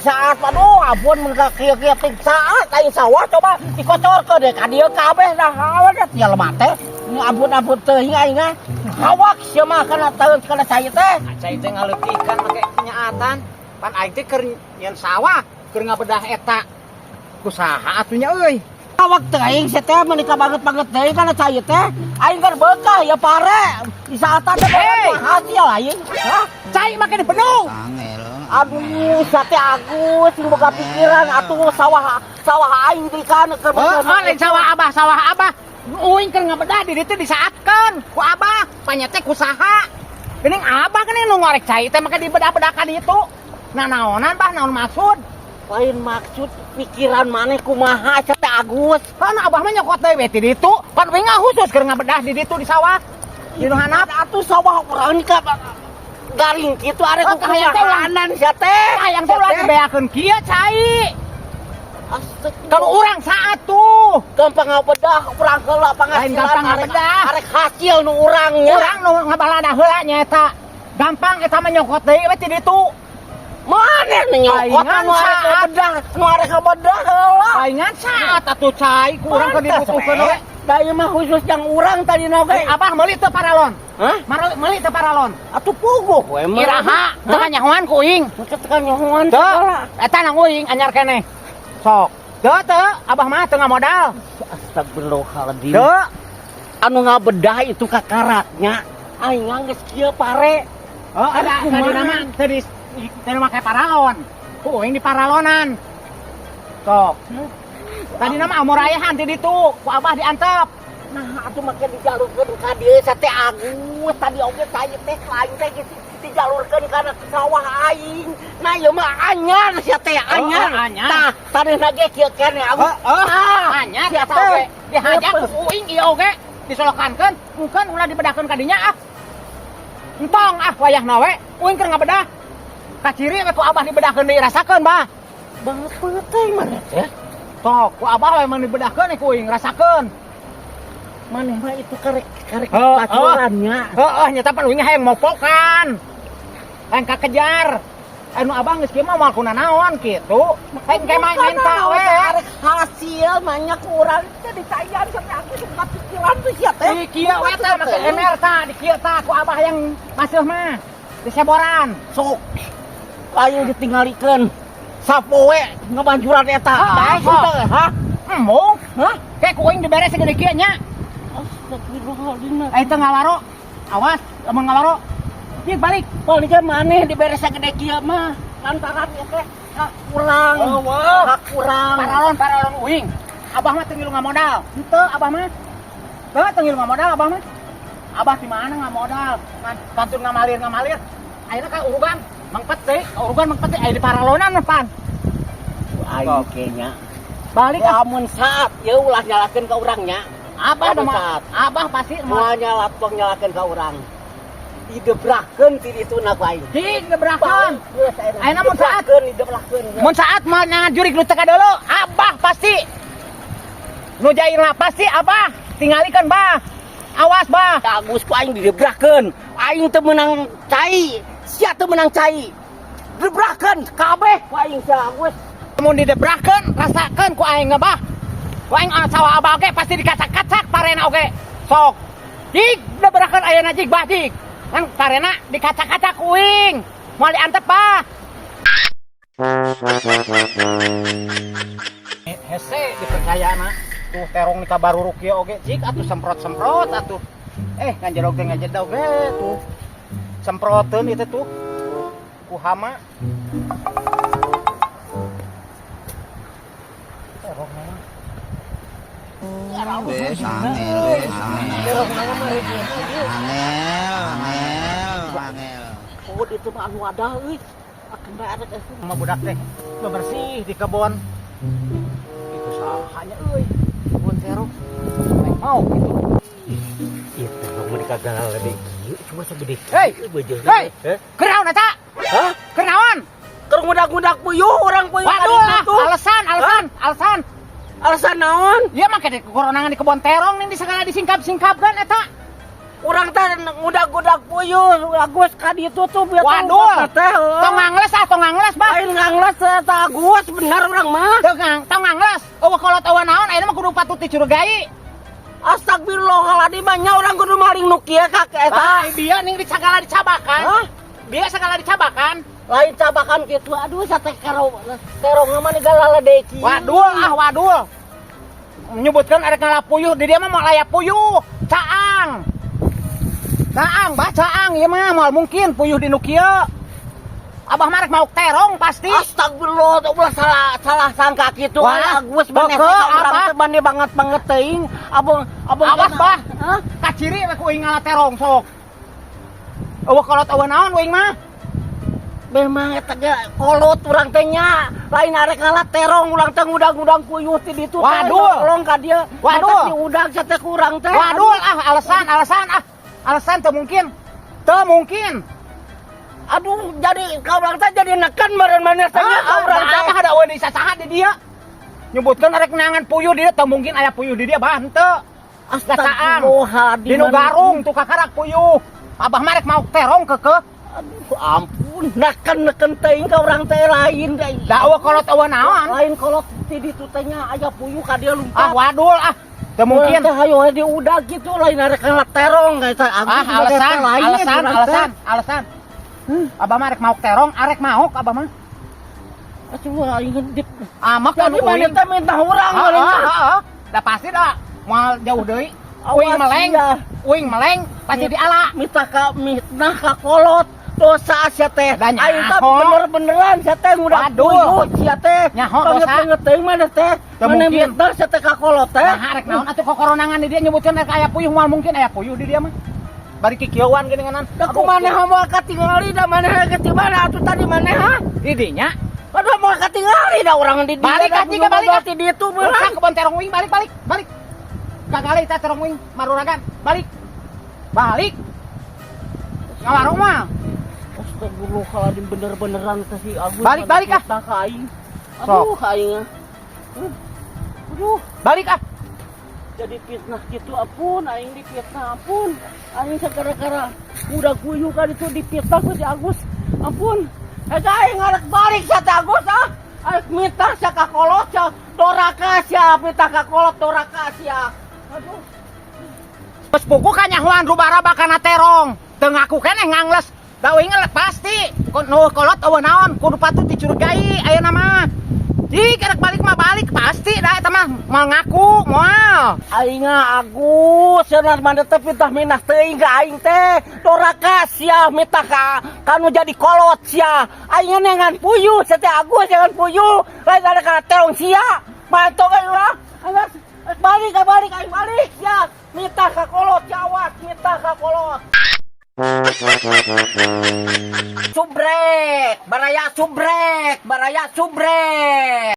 Saat, aduh, ampun mun ka kieu-kieu ting saat aing sawah coba dikocorkeun deh ka dieu kabeh dah hawa dah jelema teh. Ampun-ampun teuing aing ah. Hawak sia mah kana taeun kana cai teh. Cai teh ngaleutikan make kenyaatan. Pan aing teh keur nyieun sawah, keur ngabedah eta. Ku saha atuh nya euy? Hawak teuing sia teh meuni banget-banget teuing kana cai teh. Aing kan beukah ya pare. Di saatan teh Hey! hasil aing. Hah? Cai make dibedung. Angel. Aduh, sate Agus, sing boga pikiran atuh sawah sawah aing di kana keur Oh, lain sawah abah, sawah abah. Uing keur ngabedah di ditu disaatkeun ku abah, panya teh ku saha? Geuning abah geuning nu ngorek cai teh make dibedah-bedah ka ditu. Nah naonan bah, naon maksud? Lain maksud pikiran maneh kumaha sate Agus. Kan abah mah nyokot deui we ti ditu. Pan uing khusus keur ngabedah di ditu di sawah. Di nu handap. Atuh sawah urang ka garing kitu arek Oh, kahayang teh ulah. kumahanan sia teh. Hayang teh ulah dibeakeun kieu cai. Astagfirullah. Kalau urang saat tuh. Gampang ngabedah urang heula panghasilan. Lain gampang ngabedah. Arek hasil nu urang nya. Urang nu ngabalada heula nya eta. Gampang eta mah nyokot deui we ti ditu. Maneh nu nyokot Palingan nu arek saat. ngabedah, nu arek ngabedah heula. Palingan saat atuh cai ku urang keur dibutuhkeun we. Da ieu mah khusus yang urang tadi oge. Eh, abah meuli teu paralon? Hah? Meuli teu paralon? Atuh puguh we mah. Iraha teu kanyahoan ku uing. Teu kanyahoan Teu, segala. eta nang uing anyar keneh. Sok. Teu teu, abah mah teu ngamodal. Astagfirullahaladzim. Teu. Anu ngabedah itu kakaraknya. Aing geus kieu pare. Oh, ada Kumaha? tadi nama teu di teu make paralon. Ku uing di paralonan. Sok. Tadi nama amorayahan ti ditu, ku abah diantep. Nah, atuh make dijalurkeun ka dieu sate Agus. Tadi oge saya teh lain teh geus dijalurkeun kana sawah aing. Nah, ieu mah anyar sia teh anyar. Oh, anyar. Tah, taneuhna ge kieu keneh Agus. Heeh. Ah, Anyar sia eta teh. oge. Dihaja ku uing ieu oge disolokankeun, mungkin ulah dibedahkeun ka dinya ah. Entong ah wayahna we, uing keur ngabedah. Kaciri we ku abah dibedahkeun deui rasakeun, bah. Banget banget teh mana teh? Sok, ku abah we mun dibedahkeun ku uing rasakeun. Maneh mah itu karek karek Heeh. pacurannya. Heeh, nyata pan uing hayang mopokan. Hayang kakejar. Anu abah geus kieu mah moal kuna naon kitu. Hayang ke mah minta we. Arek hasil banyak kurang teh dicayan sampai aku suka pikiran tuh sia teh. Di kieu we tah make ember tah, di kieu tah ku abah yang maseuh mah. Di seboran. Sok. Ayo ditinggalikeun. Sapoe ngebanjuran eta. Ah, Bae sok. teu, hah? Embung. Hah? Kayak ku uing diberes segede kieu nya. Astagfirullahaladzim. Eh teu ngawaro. Awas, lamun ngawaro. Jig balik. Paling kan maneh diberes segede kieu mah. Lantaran ya teh hak kurang. Oh, wow. Hak kurang. Paralon, paralon uing. Abah mah teu ngilu ngamodal. Henteu abah mah. Teu teu ngilu ngamodal abah mah. Abah di mana ngamodal? Ngan kantun ngamalir-ngamalir. Ayeuna ka urugan mangpet deui, ka urugan mangpet deui aya di paralonan pan. Aing kayaknya. Balik ah. Lamun saat ya ulah nyalakeun ka urangnya. Abah Lamun mah saat. Abah pasti Moal nyalap nyalakeun ka urang. Didebrakeun ti ditu na ku aing. Jig gebrakan. Ayeuna mun saat. Didebrakeun, didebrakeun. Mun saat mah nangan jurig nu teu kadeuleuk, abah pasti. Nu jairna pasti abah. Tingalikeun bah. Awas bah. Agus ku aing didebrakeun. Aing teu meunang cai. Sia teu meunang cai. Debrakeun kabeh ku aing sia Agus. Mun didebrakeun, rasakeun ku aing bah. Ku aing sawah abah oge pasti dikacak-kacak parena oge. Sok. Jig debrakeun ayeuna jig bah jig. Kan parena dikacak-kacak ku uing. Moal diantep bah. Hese dipercaya na. Tuh terong ni kabaruruk kieu oge jig atuh semprot-semprot atuh. Eh ngajedog teh ngajedog we tuh. Semproteun itu tuh. Ku hama. Terong mah. Wes angel, wes angel. Angel, angel, angel. Oh, itu mah anu ada euy. Akan bae ada teh. Sama budak teh bebersih di kebon. Itu sahanya euy. Kebon terong. Aing mau gitu. Ieu terong mah dikagagal lebih kieu cuma segede Hei! kieu beujeuna. Hei! Heh? Kenaon eta? Hah? Kenaon? Keur ngudak-ngudak puyuh urang puyuh Waduh ka lah, ditu. alasan, alasan, alasan. Alasan naon? Iya mah di koronangan di kebon terong nih di segala disingkap-singkapkan eta. Urang teh ngudag-udag puyuh, Agus ka ditu tuh bieu teh Waduh. teh. Tong ngangles ah, tong ngangles, Bah. Lain ngangles eta Agus, bener urang mah. Teu ngang, tong ngangles. Euweuh kolot euweuh naon, ayeuna mah kudu patut dicurigai. Astagfirullahaladzim, nya urang kudu maling nu kieu ka eta. Tah, bieu ning di sagala dicabakan. Hah? Bieu sagala dicabakan. Lain cabakan kitu, aduh sate karo terong mah galalede kieu. Wadul ah, wadul. Menyebutkan arek ngala puyuh, di dia mah moal aya puyuh. Caang. Caang, bah caang ieu mah moal mungkin puyuh di nu kieu. Abah mah rek maok terong pasti. Astagfirullah, ulah salah salah sangka kitu. Wah, Agus maneh beukeut, teh urang apa? teh mane banget banget teuing. Abang abang Awas, bah. Hah? Kaciri we ku uing ngala terong sok. Euweuh kolot euweuh naon uing mah. Memang eta ge kolot urang teh nya. Lain arek ngala terong urang teh ngudag-ngudag puyuh ti ditu teh. Waduh. Tolong ka dieu. Waduh. Matak diudag teh ku urang teh. Wadul ah, alasan alasan ah. Alasan teu mungkin. Teu mungkin. Aduh, jadi ka urang teh jadi neken meureun maneh teh nya ka urang teh. Apa ada euweuh di sasaha di dia. Nyebutkeun arek neangan puyuh di dia teu mungkin aya puyuh di dia bah henteu. Caang. Astagfirullahaladzim. Di nu garung tuh kakarak puyuh. Abah mah rek maok terong kekeh. Aduh, ampun, neken neken teuing ka urang teh lain deui. Da euweuh kolot euweuh naon. Lain kolot ti ditu teh nya aya puyuh ka dieu lumpat. Ah wadul ah. Teu mungkin. Teh hayo we diudag gitu lain arek ngala terong eta Agus Ah alasan, lain alasan, urang teh. alasan, alasan. Abah mah rek maok terong, arek maok abah mah. Atuh aing di Amak jadi anu mana uing. teh minta urang Heeh, meureun teh. heeh. Da pasti da moal jauh deui. Awas Uing meleng, sia. uing meleng pasti diala. Minta ka mitnah ka kolot dosa sia teh. Da Aing teh nyaho. bener-beneran sia teh ngudag Waduh. puyuh sia teh. Nyaho Banget dosa. banget teuing mana teh. Teu Mana mungkin. minta sia teh ka kolot teh. Nah, arek naon atuh kokoronangan di dia nyebutkeun rek aya puyuh moal mungkin aya puyuh di dia mah. Bari kikieuan geuninganan. Da kumaneh moal katingali da maneh ke mana atuh tadi maneh ha? Di dinya. Aduh moal katingali da urang di dieu. Balik ah, tiga balik ah. Di ditu Rusak beurang. kebon terong uing balik balik balik. Gagal eta terong uing maruragan balik. Balik. Ngawarung mah. Astagfirullahaladzim bener-beneran teh si Agus. Balik, balik, ah. Fitnah ka aing. Aduh aing. Ah. Aduh, Balik ah. jadi fitnah gitu ampun aing difitnah ampun. Aing gara-gara udah guyu kan itu difitnah ku si Agus. Ampun. Eta aing ngarek balik sa teh Agus ah. Aing minta sia ka kolot sia doraka sia minta ka kolot doraka sia. Aduh. Geus puguh kanyahoan rubaraba kana terong. Teu ngaku keneh ngangles. Da uing pasti nu kolot euweuh naon kudu patut dicurigai ayeuna mah. Ih, kerek balik mah balik pasti dah eta mah moal ngaku moal. Aing Agus cenah mana teh fitnah minah teuing ka aing teh. Doraka sia minta ka kanu jadi kolot sia. Aing neangan puyuh sia teh Agus jangan puyuh. Lain ada ka terong sia. Mantap aing lah. Aing balik balik aing balik sia. Minta ka kolot sia awas minta ka kolot. Subrek, baraya subrek, baraya subrek.